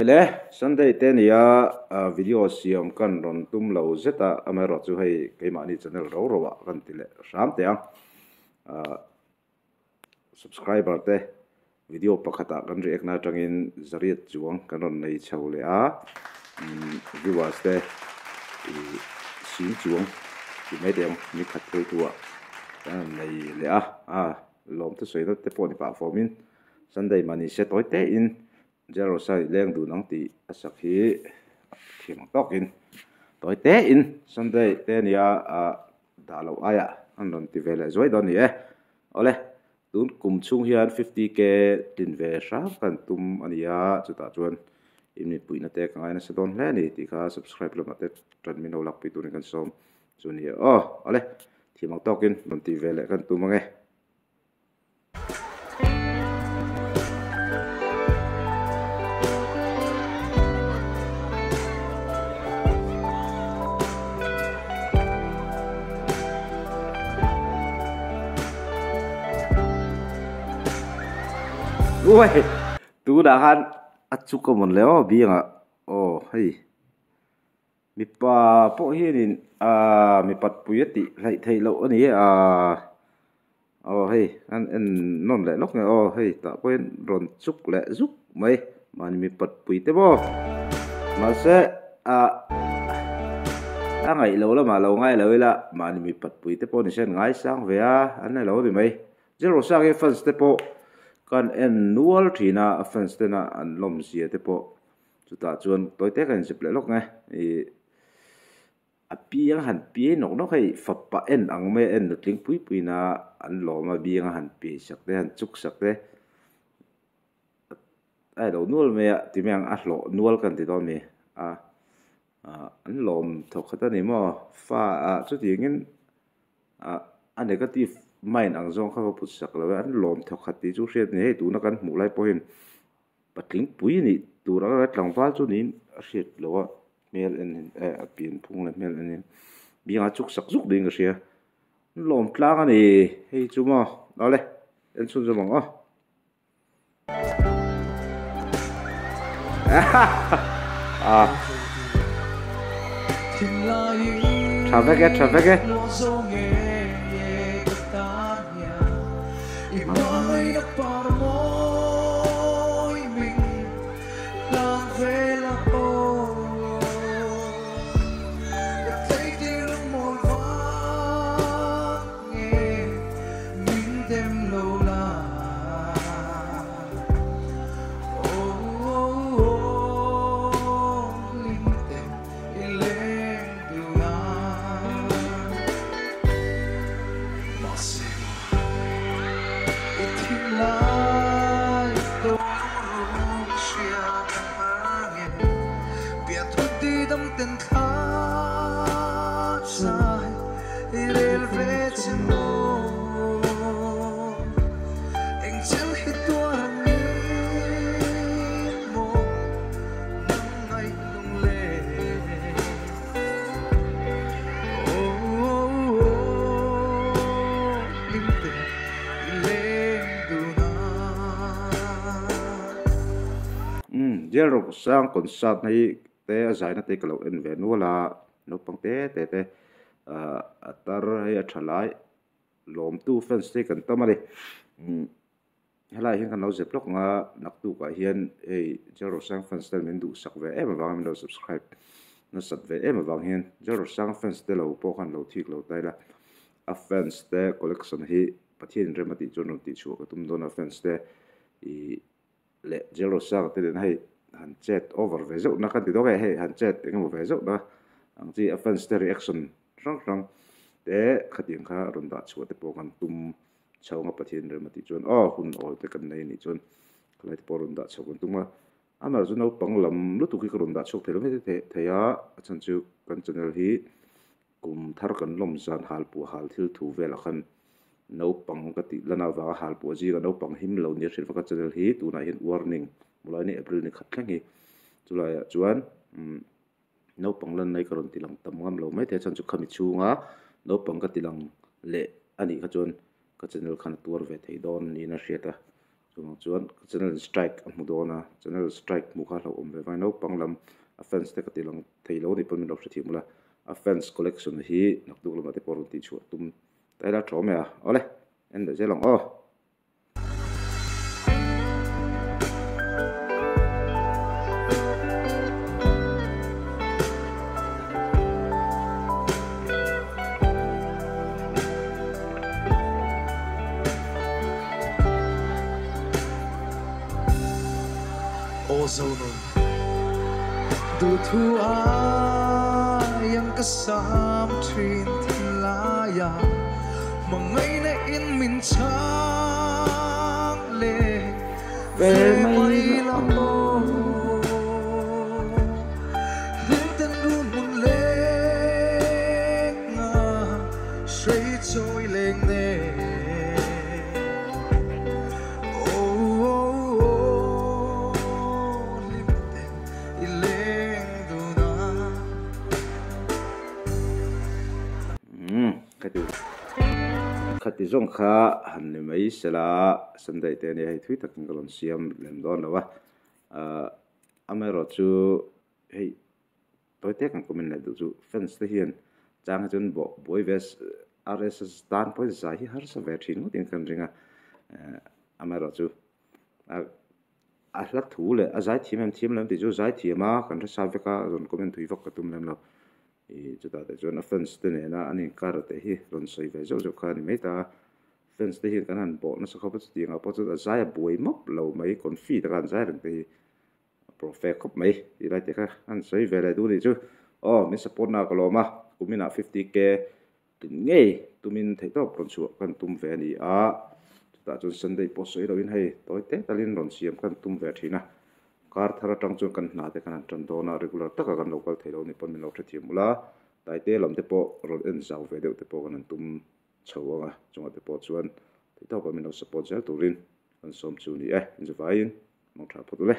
Le Sunday te nia video siam kan rawn tum lo zet a, amaherawhchu hei keimahni channel ro ro ah kan ti leh hram teh ang. Subscriber te video pakhat ah kan react na atangin zariat chuang kan rawn nei chho leh a, viewers te ih sing chuang ti mai teh ang ni khat phei thu ah kan rawn nei leh a, lawm thusawi na te pawh ni pah fawm in Sunday mahni se tawi te in Jerosa i leng dun ang tih a sak hi thiam ang tawkin tawi te in Sunday te nia ah dah loh aiah an rawn ti ve leh zuai dawn a ni e. Awle, tun kum chhung hian 50k tlin ve hram kan tum a ni a, chutah chuan in mipuihna te ka ngai nasa dawn hle a ni tih kha subscribe lamah te tan min lo lakpui turin kan sawm chu a ni e. Aw, awle, thiam ang tawkin rawn ti ve leh kan tum ang e. Uai tunah khan a chuk a mawn le aw biangah aw hei mipa pawh hianin ahh mipat pui a tih hleih theih loh a ni e ahh. Aw hei an en nawn leh lawk nge aw hei tah pawhin rawn chuk leh zuk mai mahni mi pat pui te maw mahse ah a ngaih lo lamah lo ngai lo ila mahni mi pat pui te pawh ni se an ngaisang ve a an ni lo ni mai Zirlawsang hi fans te pawh kan en nual thin a a fans tena an lawmzia te pawh chutah chuan tawi te ka inzep leh lawk nge ih. A piang han piai nawk nawk hei fapa en ang mai a en nutling pui pui na an lawm a biang a han piai sak te han chuk sak te a ilo nual mai a ti mai ang a hlawh nual kan ti dawn a ni a ah an lawm thawk khat a ni maw fa ah chutiangin ah a negative mind ang zawng kha va put sak lo e an lawm thawk khat tih chu hriat a ni hei tuna kan hmuh lai pawhin patling pui a nih tur anga tlangval chu niin a hriat loh a. Hmel en in eh a pian phung leh hmel en in biangah chuk sak zuk niin ka hria lawm tlang a ni hei chu maw awle en chhun zawm ang aw ah tha vek e tha vek e. Umm jail rawk sang concert na hi te a zaina te ka lo en ve nual a naupang te te te ah a tar hei a tha lai lawmtu fans te kan tam a ni umm helaiah hian kan lo zep lawk ang a naktukah hian hei jail rawk sang fans ten min duhsak ve em avangin min lo subscribe nasat ve em avang hian jail rawk sang fans te lo pawh khan lo thik lo ta ila a fans te collection hi Pathian in rem a tih chuan rawn tihchhuah ka tum dawn a fans te ih leh jail rawk sang te nen hei han chat over ve zeuh na kan ti dawk e hei han chat eng emaw ve zeuh na ang chi a fans te reaction hrang hrang te khatiang kha rawn dah chhuah te pawh kan tum chho a Pathian rem a tih chuan aw hun awl te kan nei a nih chuan khalai te pawh rawn dah chho kan tum a amah chu naupang lam lutuk hi ka rawn dah chhuak thei lo mai thei a a chhan chu kan channel hi kum thar kan lawm zan hal puah hal thil thu velah khan naupang ka tih lan avanga hal puah zinga naupang him lo nia hrilh vak a channel hi tunah hian warning hmulai ni April ni khat thleng hi chulaiah chuan umm naupang lan nai ka rawn ti lang tam ngam lo mai thei a chhan chu khami chhunga naupang ka ti lang leh a nih kha chuan ka channel khan a tuar ve thei dawn niin a hriat a. Chuvang chuan ka channel in strike a hmu dawn a, channel strike hmuh kha hlauhawm ve vai naupang lam a fans te ka ti lang thei lo anih pawn min lo hrethiam ula, a fans collection hi naktuk lamah te pawh rawn tihchhuah tum ta ila tha awm e a, awle en leh zel ang aw. Aw Zonun, duhthu aiang ka sam thin thinlaia hmangaihna in min chhang leh ve mai la aw. Hlimten run hmun leng a hrei chawi leng nen Aw hlimten i leng dun a. Umm khati khati zawng kha han ni mai sela Sunday te ania hei thui takin ka rawn siam lem dawn lo a ahh amaherawhchu hei Tawi te kan comment leh duh chu fans te hian chang hi chuan bawh buai ve RSS tan pawhin zai hi harsa ve thin ngawt in kan ring a amaherawh chu a hla thu leh a zai thiam em thiam lem tih chu zai thiam a kan hre sa vek a rawn comment thui vak ka tum lem lo ih chutah te chuan a fans te nena an inkar te hi rawn sawi ve zeuh zeuh kha a ni mai ta a fans te hian kan han bawh nasa khawp a chutiang ah pawh chuan a zai a buai mawp lo mai confi taka an zai reng te hi. Profe khawp mai tih lai te kha an sawi ve leh duh anih chu. Aw min support na ka lawm a, kuminah 50k tin ngei tumin theihtawp rawn chhuah kan tum ve a ni a, chutah chuan Sunday pawh sawi loin hei tawi te talin rawn siam kan tum ve thin a, kar thar atang chuan kan hna te kan han tan dawn a, regular taka kan lo kal thei lo anih pawn min lo hrethiam ula, taite lam te pawh rawn en zau ve deuh te pawh kan han tum chho ang a, chungah te pawh chuan theihtawpa min lo support zel turin kan sawm chu ni e, inzavaiin. Mawng tha phawt ule.